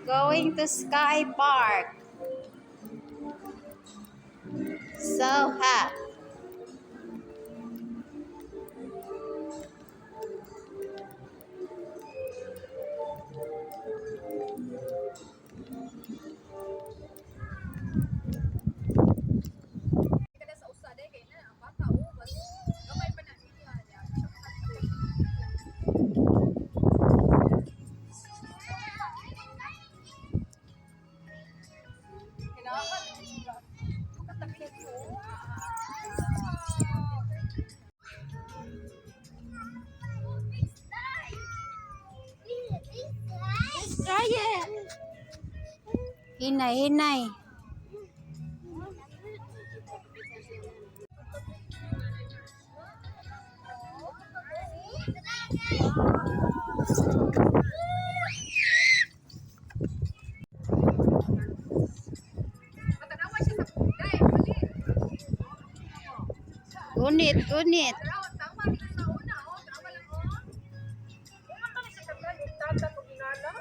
Going to Sky Park. So hot. Kada sa usa day kay na ang bata oh, mas gamay pa na niya niya siya makadto. Kinahanglan na siya. Katabi ko. Let's try it. Hinay, hinay. Matanawa siya sa day, mali. Gunit, gunit. Tanawa, tama rin sa una oh, tama lang oh. Uma ka na siya kagay, tata ko ginala.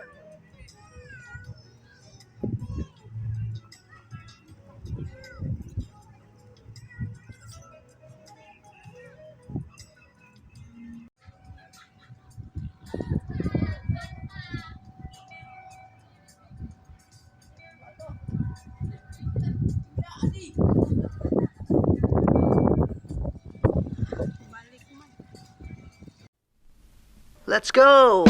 Let's go!